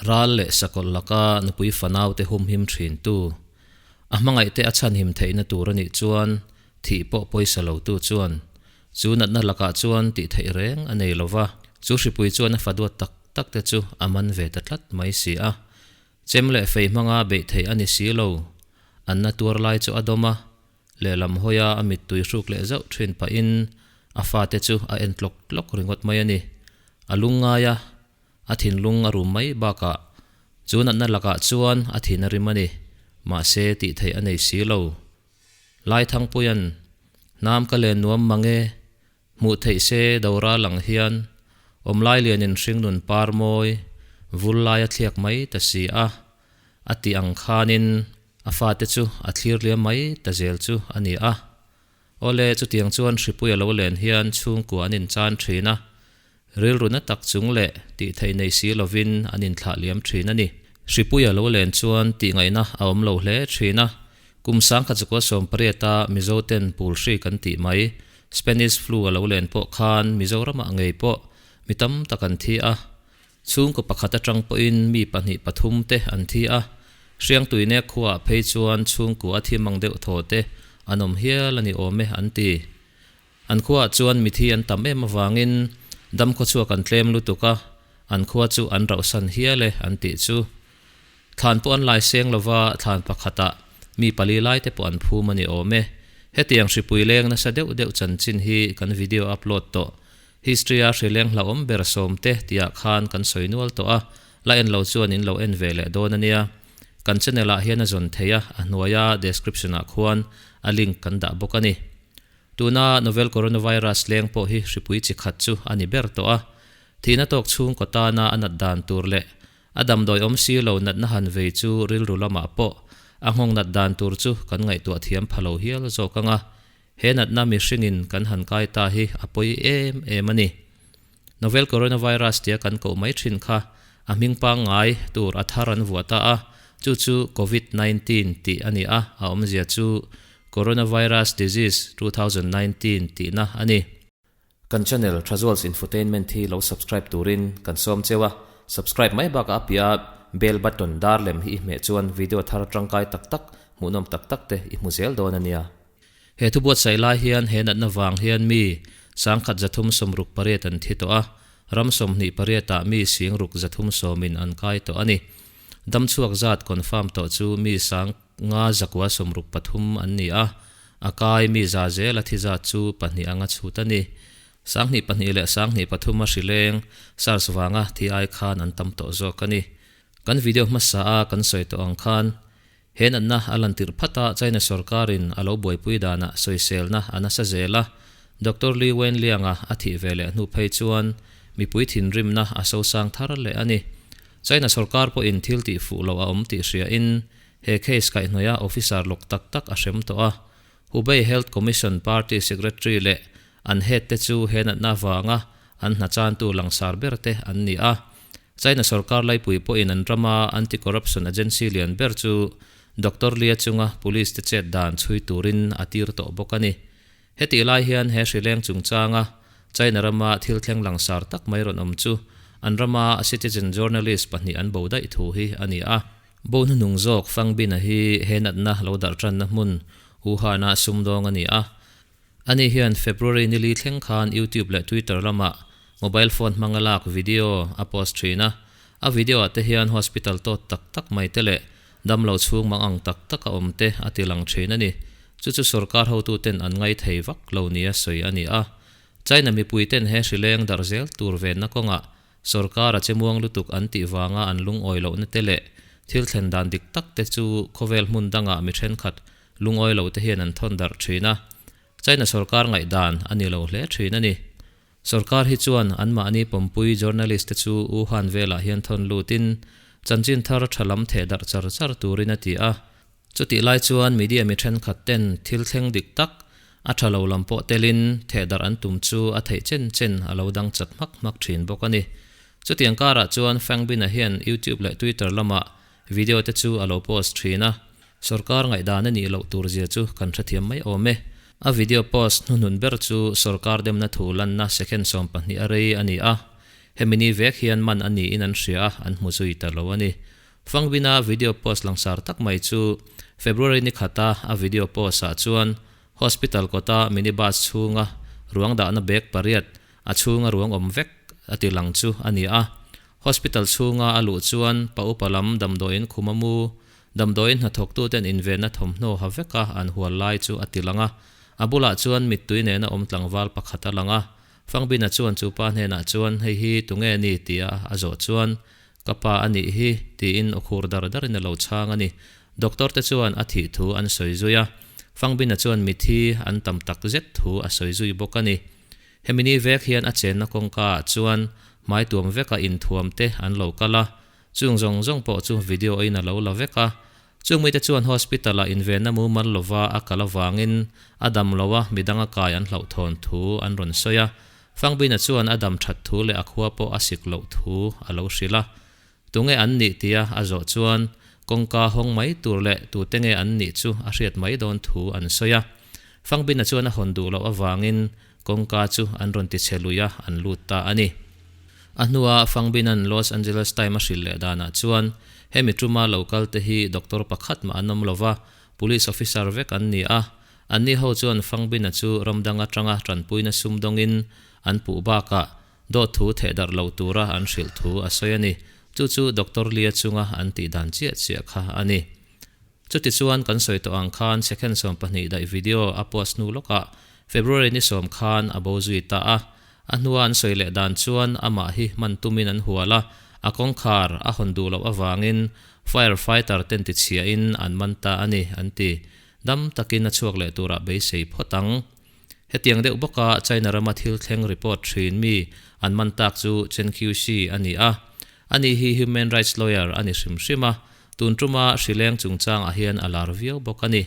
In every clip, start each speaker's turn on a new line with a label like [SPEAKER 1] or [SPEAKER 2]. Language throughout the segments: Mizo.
[SPEAKER 1] Ral leh sakawlh laka nupui fanaute humhim thintu, a hmangaihte a chhanhim theihna tur a nih chuan thih pawh pawisa lotu chuan chu natna lakah chuan tih theih reng a nei lova, chu hripui chuan a fa duat tak tak te chu a man ve ta tlat mai si a. Chem leh fei hmanga beih theih a ni si lo. An na tuar lai chu a dawm a, lehlam hawia a mittui hruk leh zauh thin pahin a fate chu a en tlawk tlawk ringawt mai a ni. A lungngai a, a thinlung a rum mai bakah chu natna lakah chuan a thin a rim a ni. Mahse tih theih a nei si lo. Laithangpuia'n, Hnam ka len nuam mang e, Hmuh theih se Dora lang hian awmlai lianin hringnun par mawi vul lai a thliak mai ta si a, a tih ang khanin a fate chu a thlir liam mai ta zel chu a ni a. Awle, chutiang chuan hripui a lo len hian chhungkua an inchan thin a, rilru na tak chung leh tih theih nei si lovin an inthlah liam thin a ni. Hripui a lo len chuan tihngaihna a awm lo hle thin a, kum sangkhat zakua sawmpariata Mizoten pul hri kan tih mai Spanish flu a lo len pawh khan Mizoramah ngei pawh mi tam tak an thi a, chhungkaw pakhat atang pawhin mi pahnih pathum te an thi a, Hriangtuine khuaah phei chuan chhungkua a thi mang deuh thaw te an awm hial a ni awm e an ti. An khuaah chuan mithi an tam em avangin dam khawchhuak an tlem lutuk a, an khua chu an rauhsan hial e an tih chu. Thlan pawh an lai seng lova thlan pakhatah mi pali lai te pawh an phum a ni awm e. Hetiang hripui leng nasa deuh deuh chanchin hi kan video upload tawh. History a hri leng hlauhawm ber sawm te tihah khan kan sawi nual tawh a, la en lo chuan in lo en ve leh dawn a nia. Kan channel ah hian a zawn thei a, a hnuaia description ah khuan a link kan dah bawk a ni. Tuna novel coronavirus leng pawh hi hripui chi khat chu a ni ber tawh a. Thihna tawk chhungkaw tana a nat dan tur leh A damdawi awm si lo natna han vei chu rilru lamah pawh a nghawng nat dan tur chu kan ngaihtuah thiam pha lo hial zawk ang a, he natna mihringin kan han kai ta hi a pawi em em a ni. Novel coronavirus tia kan koh mai thin kha a hming pangngai tur a thar an vuah ta a, chu chu Covid 19 tih a ni a, a awmzia chu Coronavirus Disease 2019 tihna a ni. Kan channel Thazuals Infotainment hi lo subscribe turin kan sawm cheu a, subscribe mai bakah a piah a bell button dar lem hi i hmeh chuan video thar tangkai tak tak, hmuhnawm tak tak te i hmu zel dawn a nia. He thu buatsaih lai hian he natna vang hian mi sangkhat 368 an thi tawh a, ram 28 ah mi sing ruk 310 in an kai tawh a ni. Damchhuak zat confirm tawh chu mi sang nga zakua 63 an ni a, A kai mi za zel a thi zat chu pahnih anga chhut a ni. 22 leh 23 a hri leng SARS vanga thi ai khan an tam tawh zawk a ni. Kan video hmasa a kan sawi tawh ang khan he natna a lantirh phat a China sorkarin a lo buaipui danah sawiselna a nasa zel a, Doctor Li Wenliang-a a thih ve leh hnu phei chuan mipui thinrimna a sosang thar leh a ni. China sorkar pawhin thil tih fuh loh a awm tih hriain He case kaihhnawih a officer lawk tak tak a hrem tawh a, Hubei Health Commission Party Secretary leh an head te chu he natna avanga an hna chantu langsar ber te an ni a. China sorkar laipui pawhin an rama anti-corruption agency lian ber chu Doctor Lia chunga police te chet dan chhui turin a tir tawh bawk a ni. Hetih lai hian he hrileng chungchanga China rama thil thleng langsar tak mai rawn awm chu an rama citizen journalist pahnih an bo daih thu hi a ni a. Bo hnuhnung zawk Fang Bin-a hi he natna lo darh tanna hmun Wuhan-a sumdawng a ni a. Ani hian February nili thleng khan YouTube leh Twitter lamah mobile phone hmanga lak video a post thin a. A video-ah te hian hospital tawt tak tak mai te leh damlo chhung mang ang tak tak a awm te a ti lang thin a ni. Chu chu sorkar hotuten an ngai thei vak lo nia sawi a ni a. China mipuiten he hrileng darh zel tur venna kawngah Sorkar a che muang lutuk an tih vanga an lungawi lohna te leh thil thlen dan dik tak te chu khawvel hmun dangah mi thenkhat lungawi lo te hian an thawn darh thin a. China sorkar ngaihdan a ni lo hle thin a ni. Sorkar hi chuan anmahni pawmpui journalist te chu Wuhan velah hian thawn lutin chanchin thar tha lam theh darh char char turin a ti a. Chutih lai chuan media mi thenkhat ten thil thleng dik tak, a tha lo lam pawh telin theh darh an tum chu a theih chen chen a lo dang chat hmak hmak thin bawk a ni. Chutiang karah chuan Fang Bin-a hian YouTube leh Twitter lamah video te chu a lo post thin a, sorkar ngaihdan a nih loh tur zia chu kan hrethiam mai awm e. A video post hnuhnun ber chu sorkar demna thu lanna second 12 a rei a ni a. Hemi ni vek hian man a niin an hria a, an hmu zui ta lo a ni. Fangbina video post langsar tak mai chu February ni khata a video post ah chuan Hospital kawta minibus chhunga ruang dahna bag pariat a chhunga ruang awm vek a ti lang chu a ni a. Hospital chhunga a luh chuan pa upa lam damdawiin khum a mu, damdawiin hnathawktuten invenna thawmhnaw ha veka an hual lai chu a ti lang a. A bulah chuan mittui nena awm tlangval pakhat a lang a. Fangbina chuan chu pa hnenah chuan hei hi tunge ni tia a zawh chuan Ka pa a nih hi, tiin aw khur dar darin a lo chhang a ni. Doctor te chuan a thih thu an sawi zui a, Fangbina chuan mithi an tam tak zet thu a sawi zui bawk a ni. Hemi ni vek hian a chenna kawngka ah chuan hmai tuam veka inthuam te an lo kal a, chung zawng zawng pawh chu video in a lo la vek a. Chung mite chuan hospital ah invenna mumal lova a kal avangin a dam lo a, midang a kai an hlauhthawn thu an rawn sawi a. Fangbina chuan a dam that thu leh a khua pawh a sik loh thu a lo hrilh a. Tunge an nih tia a zawh chuan kawngka hawng mai tur leh tute nge an nih chu a hriat mai dawn thu an sawi a. Fangbina chuan a hawn duh loh avangin kawngka chu an rawn tichhe lui a, an lut ta a ni. A hnua Fangbina'n Los Angeles Time a hrilh leh danah chuan hemi tuma lo kal te hi doctor pakhat mah an awm lo va, police officer vek an ni a. Anni ho chuan Fangbina chu ramdang atanga tanpuina sumdawngin an puh bakah Dawt thu thehdarh lo tura an hrilh thu a sawi a ni. Chu chu Doctor Lia chunga an tih dan chiah chiah kha a ni. Chutichuan kan sawi tawh ang khan second 12 daih video a post hnu lawkah February ni 10 khan a bo zui ta a. A hnua an sawi leh dan chuan amah hi hman tumin an hual a, a kawngkhar a hawn duh loh avangin fire fighter ten tichhiahin an man ta a ni an ti. Dam takin a chhuak leh turah beisei phawt ang. Hetiang deuh bawka China rama thil thleng report thin mi an man tak chu Chen Qiushi a ni a. Ani hi human rights lawyer a ni hrim hrim a, tun tuma hrileng chungchangah hian a lar viau bawk a ni.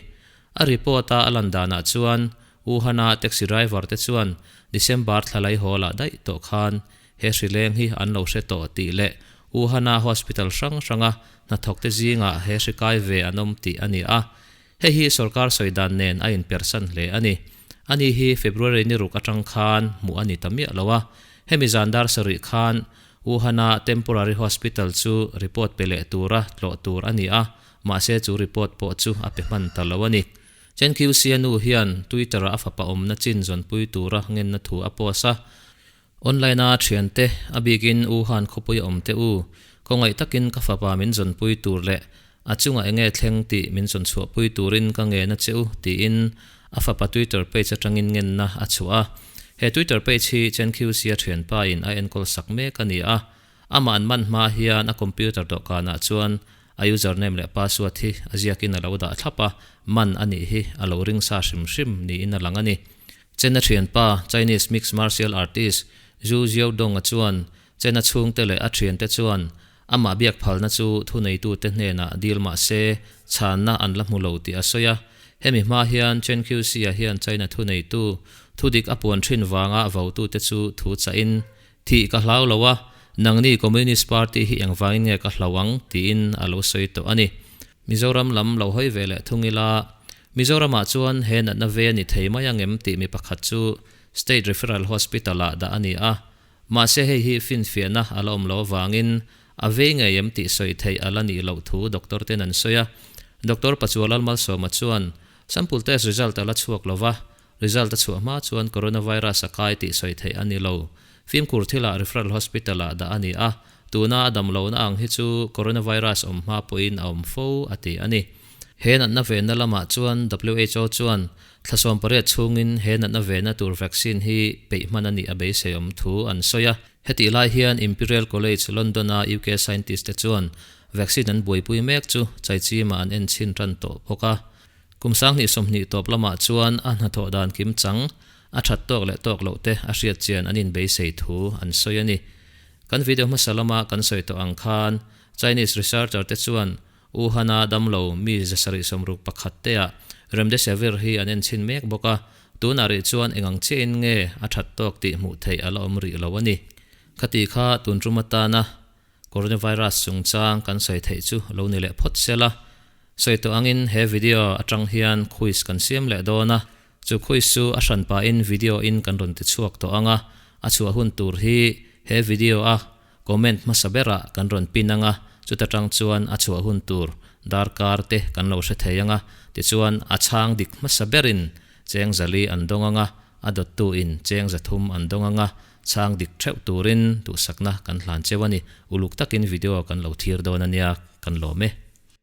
[SPEAKER 1] A report a a lan danah chuan Wuhan-a taxi driver te chuan December thla laihawlah daih tawh khan he hrileng hi an lo hre tawh tih leh Wuhan-a hospital hrang hranga hnathawkte zingah he hri kai ve an awm tih a ni a. Hei hi sorkar sawi dan nen a inpersan hle a ni. Ani hi February ni ruk atang khan hmuh a ni ta miah lo a. Hemi zan dar sarih khan Wuhan-a temporary hospital chu report pe leh tura tlawh tur a ni a, mahse chu report pawh chu a pe hman ta lo a ni. Chen Qiuxia nu hian Twitter-ah a fapa awmna chin zawnpui tura ngenna thu a post a. Online-a thiante, a bikin Wuhan khawpui a awm te u, khawngaih takin ka fapa min zawnpui tur leh a chungah enge thleng tih min zawn chhuahpui turin ka ngen a che u, tiin a fapa Twitter page atangin ngenna a chhuah a. He Twitter page hi Chen Qiuxia thianpa in a enkawl sak mek a ni a. Amah an man hma hian a computer dawhkanah chuan a username leh password hi a ziakin a lo dah thlap a, man a nih hi a lo ring sa hrim hrim niin a lang a ni. Chena thianpa, Chinese mixed martial artist Zhu Xiaodong-a chuan Chena chhungte leh a thiante chuan amah biak phalna chu thuneitute hnenah dil mah se chhanna an la hmu lo tih a sawi a. Hemi hma hian Chen Qiuxi-a hian China thuneitu thudik a puan thin vanga votute chu thu chahin Thih ka hlau lo a, nangni Communist Party hi engvangin nge ka hlau ang tiin a lo sawi tawh a ni. Mizoram lam lo hawi ve leh thung ila, Mizoramah chuan he natna ve a ni thei mai ang em tih mi pakhat chu State Referral Hospital-ah dah a ni a. Mahse hei hi finfiahna a la awm lo avangin a vei ngei em tih sawi theih a la nih loh thu doctor ten an sawi a. Doctor Pachualal Malsawma chuan sample test result a la chhuak lo va, Result a chhuah hma chuan coronavirus a kai tih sawi theih a ni lo. Fimkhur thilah referral hospital-ah dah a ni a, tuna a dam lohna ang hi chu coronavirus awm hma pawhin a awm fo, a ti a ni. He natna venna lamah chuan who chuan thla 18 chhungin he natna venna tur vaccine hi peih hman a nih a beisei awm thu an sawi a. Hetih lai hian Imperial College London-a UK scientist-te chuan vaccine an buaipui mek chu chaichimah an enchhin tan tawh bawk a. Kum 2020 tawp lamah chuan a hnathawh dan kim chang, a that tawk leh tawk loh te a hriat chian an inbeisei thu an sawi a ni. Kan video hmasa lama kan sawi tawh ang khan Chinese researcher te chuan Wuhan-a damlo mi 761 te-ah Remdesivir hi an enchhin mek bawk a, tunah rih chuan eng ang chiahin nge a that tawk tih hmuh theih a la awm rih lo a ni. Khati kha tun tum atana Coronavirus chungchang kan sawi theih chu lo ni leh phawt sela. Sawi tawh angin he video atang hian quiz kan siam leh dawn a, chu quiz chu a hran pahin video in kan rawn ti chhuak tawh ang a, a chhuah hun tur hi he video a comment hmasa berah kan rawn pin anga, chuta tang chuan a chhuah hun tur darkar te kan lo hre thei anga, tichuan a chhang dik hmasa berin cheng zali an dawng anga, a dawttu in cheng zathum an dawng anga, chhang dik theuh turin duhsakna kan hlan cheu a ni. Uluk takin video kan lo thir dawn ania, kan lawm e.